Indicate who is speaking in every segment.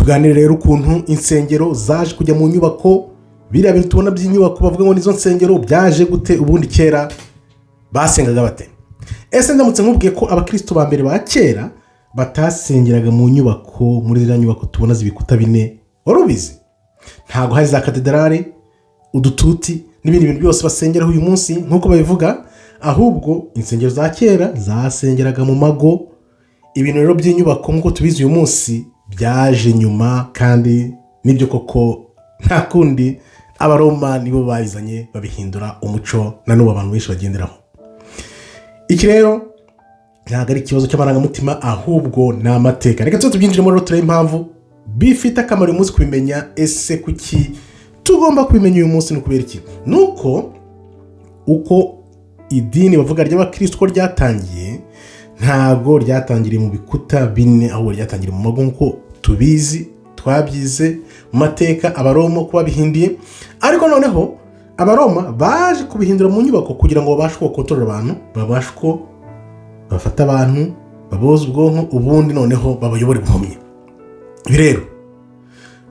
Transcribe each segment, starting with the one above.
Speaker 1: Tuganire rero ukuntu insengero zaje kujya mu nyubako. Biriya bintu tubona by'inyubako bavuga ngo nizo nsengero byaje gute? Ubundi kera basengaga bate? Ese ndamutse nkubwiye ko abakristo ba mbere ba kera batasengeraga mu nyubako, muri ziriya nyubako tubona z'ibikuta bine, wari ubizi? Ntabwo hari za katedrale, udututi n'ibindi bintu byose basengeraho uyu munsi nk'uko babivuga, ahubwo insengero za kera zasengeraga mu mago. Ibintu rero by'inyubako nk'uko tubizi uyu munsi byaje nyuma, kandi nibyo koko, nta kundi, Abaroma nibo babizanye babihindura umuco na n'ubu abantu benshi bagenderaho. Iki rero ntabwo ari ikibazo cy'amarangamutima, ahubwo ni amateka. Reka tuze tubyinjiremo rero, turebe impamvu bifite akamaro uyu munsi kubimenya. Ese kuki tugomba kubimenya uyu munsi? Ni ukubera iki? Ni uko uko idini bavuga ry'abakristo uko ryatangiye, ntabwo ryatangiriye mu bikuta bine, ahubwo ryatangiriye mu mago nk'uko tubizi, twabyize mu mateka, Abaroma uko babihinduye. Ariko noneho Abaroma baje kubihindura mu nyubako kugira ngo babashe uko bakontorora abantu, babashe uko bafata abantu, baboza ubwonko, ubundi noneho babayobore buhumyi. Ibi rero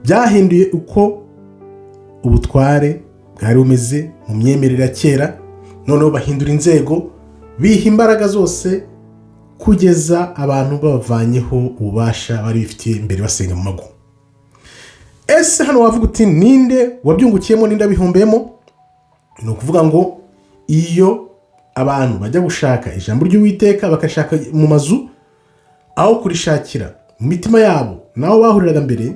Speaker 1: byahinduye uko ubutware bwari bumeze mu myemerere ya kera. Noneho bahindura inzego, biha imbaraga zose kugeza abantu babavanyeho ububasha bari bifitiye imbere basenga mu mago. Ese hano wavuga uti: "Ninde wabyungukiyemo? Ninde wabihombeyemo?" Ni ukuvuga ngo iyo abantu bajya gushaka ijambo ry'Uwiteka bakashaka mu mazu aho kurishakira mu mitima yabo naho bahuriraga mbere,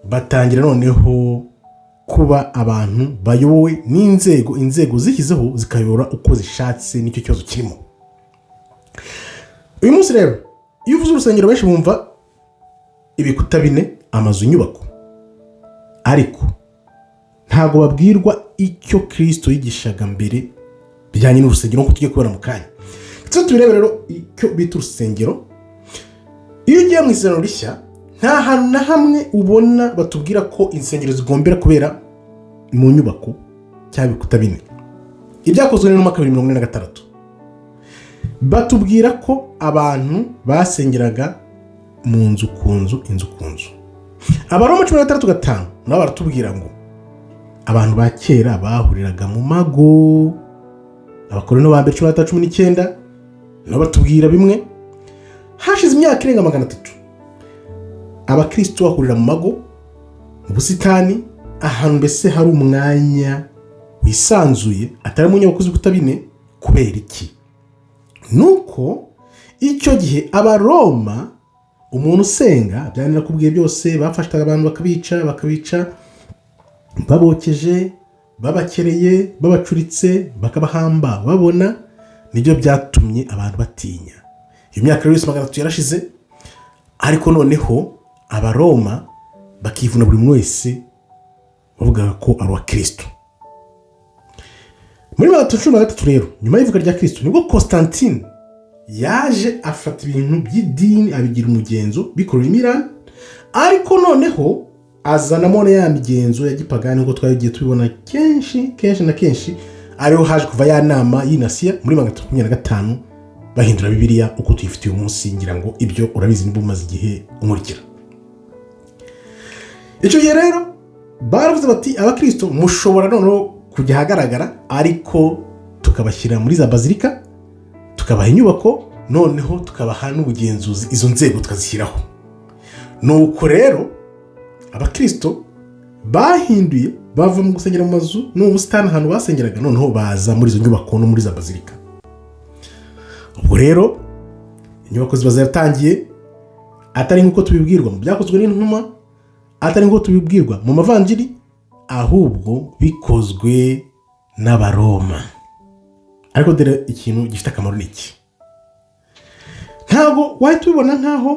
Speaker 1: batangira noneho kuba abantu bayobowe n'inzego, inzego zishyizeho zikayobora uko zishatse. Nicyo kibazo kirimo uyu munsi. Rero iyo uvuze urusengero, benshi bumva ibikuta bine, amazu, inyubako, ariko ntabwo babwirwa icyo Kirisito yigishaga mbere bijyanye n'urusengero, nk'uko tugiye kubona mu kanya. Tuze tubirebe rero icyo bita urusengero. Iyo ugiye mu Isezerano Rishya, nta hantu na hamwe ubona batubwira ko insengero zigombera kubera mu nyubako cyangwa ibikuta bine. Ibyakozwe n'Intumwa 2:46 batubwira ko abantu basengeraga mu nzu ku nzu, inzu ku nzu. Abaroma 16:5 nabo baratubwira ngo abantu ba kera bahuriraga mu mago. Abakorinto ba mbere 13:19 nabo batubwira bimwe. Hashize imyaka irenga 300 abakristo bahurira mu mago, mu busitani, ahantu mbese hari umwanya wisanzuye, atari mu nyubako z'ibikuta bine. Kubera iki? Nuko icyo gihe Abaroma, umuntu usenga, byari nakubwiye byose, bafashaga abantu bakabica, bakabica babokeje, babakereye, babacuritse, bakabahamba babona. Nibyo byatumye abantu batinya. Iyo myaka rero yose 300 yarashize, ariko noneho Abaroma bakivuna buri muntu wese bavugaga ko ari uwa Kirisito. Muri 313 rero, nyuma y'ivuka rya Kirisito, nibwo Constantine yaje afata ibintu by'idini abigira umugenzo, bikorera imirani, ariko noneho azanamo na ya migenzo ya gipagani nk'uko twagiye tubibona kenshi kenshi na kenshi. Ariho haje kuva ya nama y'i Nisiya muri 325, bahindura Bibiliya uko tuyifite uyu munsi. Ngira ngo ibyo urabizi niba umaze igihe umurikira. Icyo gihe rero baravuze bati: "Abakirisito mushobora noneho kujya ahagaragara, ariko tukabashyira muri za bazilika, tukabaha inyubako, noneho tukabaha n'ubugenzuzi, izo nzego tukazishyiraho." Nuko rero abakirisito bahinduye, bava mu gusengera mu mazu no mu busitani ahantu basengeraga, noneho baza muri izo nyubako no muri za bazilika. Ubwo rero inyubako ziba ziratangiye, atari nk'uko tubibwirwa mu Byakozwe n'Intumwa, atari nk'uko tubibwirwa mu mavanjiri, ahubwo bikozwe n'Abaroma. Ariko dore ikintu gifite akamaro ni iki: ntabwo wahita ubibona nk'aho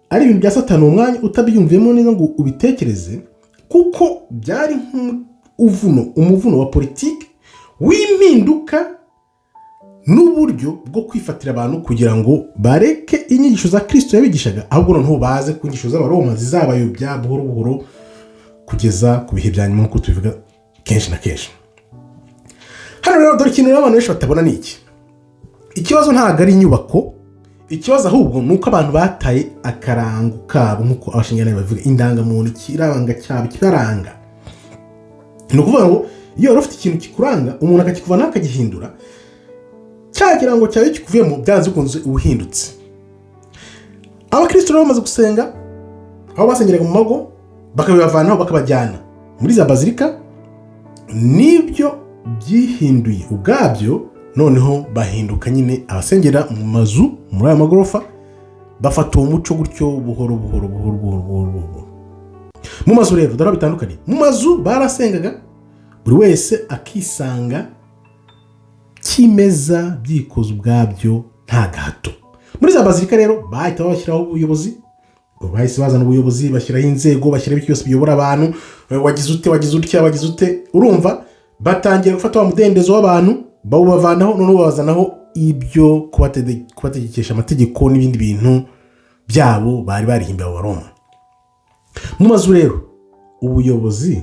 Speaker 1: ari ibintu bya Satani uwo mwanya utabyumviyemo neza ngo ubitekereze, kuko byari nk'umuvuno, umuvuno wa politiki w'impinduka n'uburyo bwo kwifatira abantu kugira ngo bareke inyigisho za Kirisito yabigishaga, ahubwo noneho baze ku nyigisho z'Abaroma zizabayobya buhoro buhoro kugeza ku bihe bya nyuma, nk'uko tubivuga kenshi na kenshi. Hano rero dore ikintu rero abantu benshi batabona ni iki: ikibazo ntabwo ari inyubako. Ikibazo ahubwo ni uko abantu bataye akarango kabo, nk'uko abashingantahe babivuga, indangamuntu, ikiranga cyabo, ikibaranga. Ni ukuvuga ngo iyo wari ufite ikintu kikuranga, umuntu akakikuvanaho, akagihindura, cya kirango cyawe kikuvuyemo, byanze bikunze uba uhindutse. Abakristo rero bamaze gusenga aho basengeraga mu mago, bakabibavanaho, bakabajyana muri za bazilika, nibyo byihinduye ubwabyo. Noneho bahinduka nyine abasengera mu mazu, muri ayo magorofa, bafata uwo muco gutyo buhoro buhoro buhoro buhoro buhoro buhoro. Mu mazu rero dore aho bitandukanye. Mu mazu barasengaga, buri wese akisanga kimeza, byikoze ubwabyo, nta gahato. Muri za bazilika rero bahita babashyiraho ubuyobozi. Ubwo bahise bazana ubuyobozi, bashyiraho inzego, bashyiraho ibyo byose biyobora abantu. Wagize ute, wagize utya, wagize ute. Urumva batangira gufata wa mudendezo w'abantu, bawubavanaho, noneho babazanaho ibyo kubategekesha amategeko n'ibindi bintu byabo bari barihimbiye abo Baroma. Mu mazu rero ubuyobozi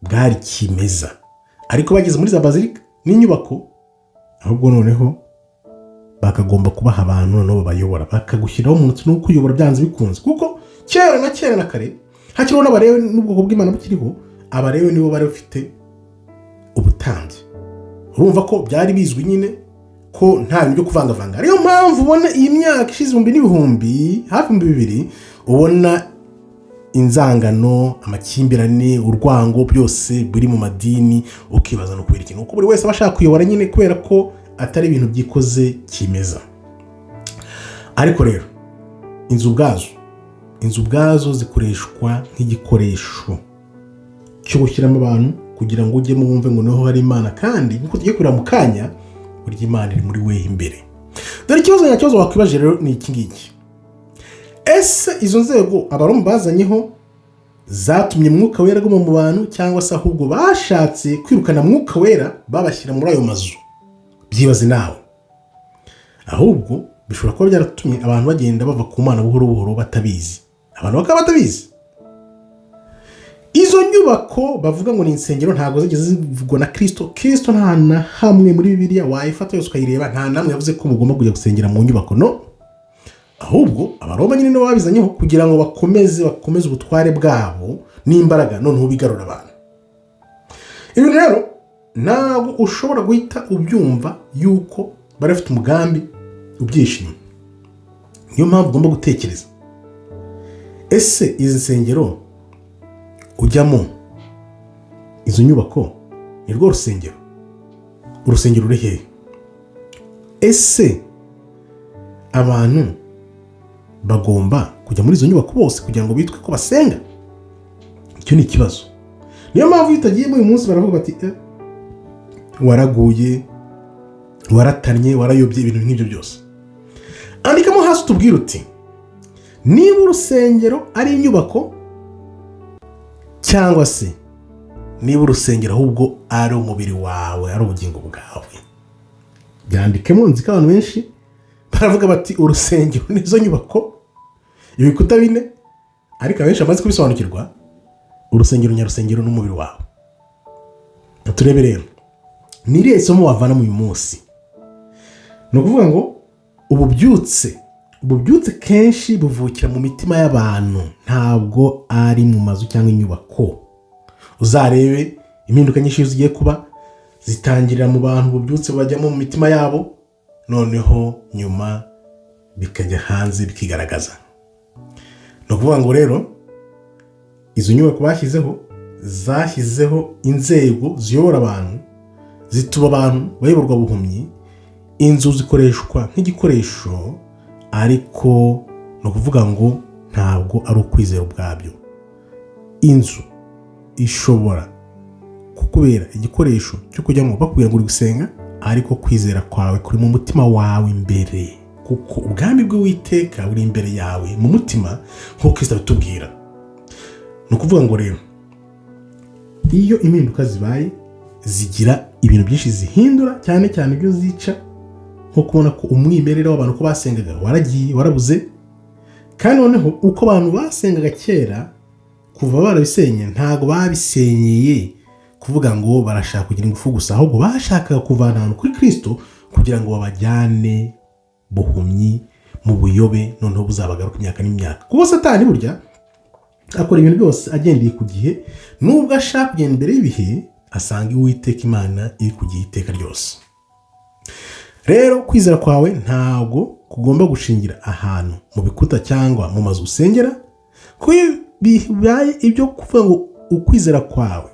Speaker 1: bwari kimeza, ariko bageze muri za bazilika n'inyubako, ahubwo noneho bakagomba kubaha abantu noneho babayobora, bakagushyiraho umuntu n'ukuyobora byanze bikunze, kuko kera na kera na kare hakiriho n'abarewe n'ubwoko bw'Imana bukiriho, abarewe nibo bari bafite ubutambyi. Urumva ko byari bizwi nyine ko nta bintu byo kuvangavanga. Ariyo mpamvu ubona iyi myaka ishize ibihumbi n'ibihumbi, hafi 2000, ubona inzangano, amakimbirane, urwango byose biri mu madini, ukibaza no kubera ikintu, kuko buri wese aba ashaka kuyobora nyine, kubera ko atari ibintu byikoze kimeza. Ariko rero inzu ubwazo zikoreshwa nk'igikoresho cyo gushyiramo abantu kugira ngo ujyemo wumve ngo niho hari Imana. Kandi nk'uko tugiye kureba mu kanya, burya Imana iri muri we imbere. Dore ikibazo nyakibazo wakwibaje rero ni iki ngiki: ese izo nzego Abaroma bazanyeho zatumye Mwuka Wera aguma mu bantu, cyangwa se ahubwo bashatse kwirukana Mwuka Wera babashyira muri ayo mazu? Byibaze nawe. Ahubwo bishobora kuba byaratumye abantu bagenda bava ku Mana buhoro buhoro batabizi, abantu bakaba batabizi. Izo nyubako bavuga ngo ni insengero ntabwo zigeze zivugwa na Kirisito. Kirisito nta na hamwe muri Bibiliya wayifata yose ukayireba, nta namwe yavuze ko mugomba kujya gusengera mu nyubako. No ahubwo Abaroma nyine nibo babizanyeho kugira ngo bakomeze ubutware bwabo n'imbaraga, noneho bigarura abantu. Ibi rero ntabwo ushobora guhita ubyumva yuko bari bafite umugambi ubyishimo. Niyo mpamvu ugomba gutekereza: ese izi nsengero ujyamo, izo nyubako, ni rwo rusengero? Urusengero ruri hehe? Ese abantu bagomba kujya muri izo nyubako bose kugira ngo bitwe ko basenga? Icyo ni ikibazo. Niyo mpamvu iyo utagiyemo uyu munsi baravuga bati: "Eh, waraguye, waratannye, warayobye," ibintu nk'ibyo byose. Andikamo hasi utubwire uti niba urusengero ari inyubako, cyangwa se niba urusengero ahubwo ari umubiri wawe, ari ubugingo bwawe. Byandikemo. Nzi ko abantu benshi baravuga bati urusengero nizo nyubako, ibikuta bine, ariko abenshi bamaze kubisobanukirwa, urusengero nyarusengero n'umubiri wawe. Turebe rero ni irihe somo wavana mu uyu munsi. Ni ukuvuga ngo ububyutse kenshi buvukira mu mitima y'abantu, ntabwo ari mu mazu cyangwa inyubako. Uzarebe impinduka nyinshi iyo zigiye kuba zitangirira mu bantu, ububyutse bajyamo mu mitima yabo, noneho nyuma bikajya hanze bikigaragaza. Ni ukuvuga ngo rero izo nyubako bashyizeho zashyizeho inzego ziyobora abantu, zituma abantu bayoborwa buhumyi. Inzu zikoreshwa nk'igikoresho, ariko ni ukuvuga ngo ntabwo ari ukwizera ubwabyo. Inzu ishobora kukubera igikoresho cyo kujyamo bakubwira ngo uri gusenga, ariko kwizera kwawe kuri mu mutima wawe imbere, kuko ubwami bw'Uwiteka buri imbere yawe mu mutima, nk'uko Kristo abitubwira. Ni ukuvuga ngo rero iyo impinduka zibaye zigira ibintu byinshi zihindura, cyane cyane ibyo zica, nko kubona ko umwimerere w'abantu uko basengaga waragiye, warabuze. Kandi noneho uko abantu basengaga kera, kuva barabisenye, ntabwo babisenyeye kuvuga ngo barashaka kugira ingufu gusa, ahubwo bashakaga kuvana ahantu kuri Kirisito kugira ngo babajyane buhumyi. Mu buyobe noneho buzabagaruka imyaka n'imyaka, kuko Satani burya akora ibintu byose agendeye ku gihe. Nubwo ashaka kugenda imbere y'ibihe, asanga Uwiteka Imana iri ku gihe iteka ryose. Rero kwizera kwawe ntabwo kugomba gushingira ahantu mu bikuta cyangwa mu mazu usengera, kuko iyo bibaye ibyo kuvuga ngo ukwizera kwawe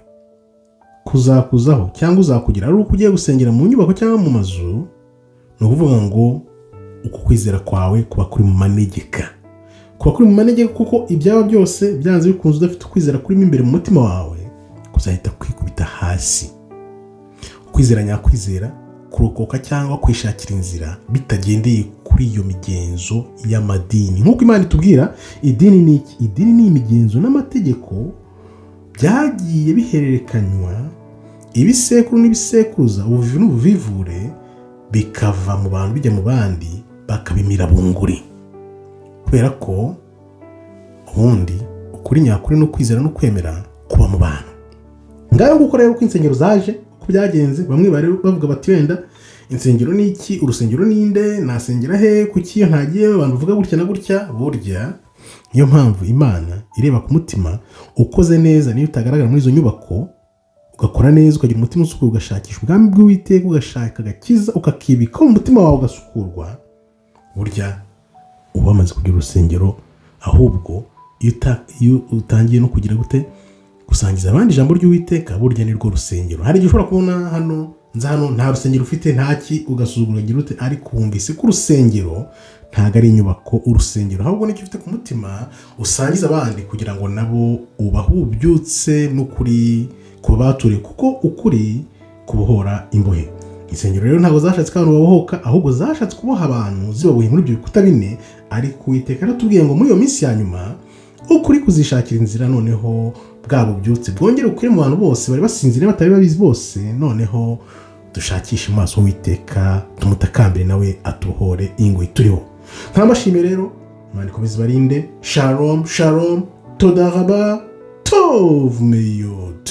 Speaker 1: kuzakuzaho cyangwa uzakugira ari uko ugiye gusengera mu nyubako cyangwa mu mazu, ni ukuvuga ngo uku kwizera kwawe kuba kuri mu manegeka, kuba kuri mu manegeka, kuko ibyaba byose byanze bikunze udafite ukwizera kurimo imbere mu mutima wawe kuzahita kwikubita hasi. Ukwizera nyakwizera, kurokoka cyangwa kwishakira inzira bitagendeye kuri iyo migenzo y'amadini, nk'uko Imana itubwira. Idini ni iki? Idini ni imigenzo n'amategeko byagiye bihererekanywa ibisekuru n'ibisekuruza, ubuvivi n'ubuvivure, bikava mu bantu bijya mu bandi, bakabimira bunguri, kubera ko ubundi ukuri nyakuri no kwizera no kwemera kuba mu bantu. Ngaho nguko rero uko insengero zaje, uko byagenze. Bamwe bari bavuga bati: "Wenda insengero ni iki? Urusengero ni nde? Nasengera he? Kuki iyo ntagiye abantu bavuga gutya na gutya?" Burya niyo mpamvu Imana ireba ku mutima. Ukoze neza, niyo utagaragara muri izo nyubako, ugakora neza, ukagira umutima usukuye, ugashakisha ubwami bw'Uwiteka, ugashaka agakiza, ukakibika mu mutima wawe, ugasukurwa, burya uba wamaze kugira urusengero. Ahubwo iyo utangiye no kugira gute, gusangiza abandi ijambo ry'Uwiteka, burya ni rwo rusengero. Hari igihe ushobora kubona hano nza hano nta rusengero ufite, ntaki, ugasuzugura, ugira ute, ariko wumvise ko urusengero ntabwo ari inyubako. Urusengero ahubwo nicyo ufite ku mutima usangiza abandi, kugira ngo nabo ubahe ububyutse n'ukuri ku baturiye, kuko ukuri kubohora imbohe. Insengero rero ntabwo zashatse ko abantu babohoka, ahubwo zashatse kuboha abantu zibaboheye muri ibyo bikuta bine. Ariko Uwiteka yaratubwiye ngo muri iyo minsi ya nyuma ukuri kuzishakira inzira, noneho bwa bubyutse bwongere ukwire mu bantu bose bari basinziriye batari babizi bose. Noneho dushakishe mu maso Uwiteka, tumutakambire nawe atubohore ingoyi turiho. Nkabashimiye rero, Imana ikomeze ibarinde. Shalom shalom, toda raba, tov meyod.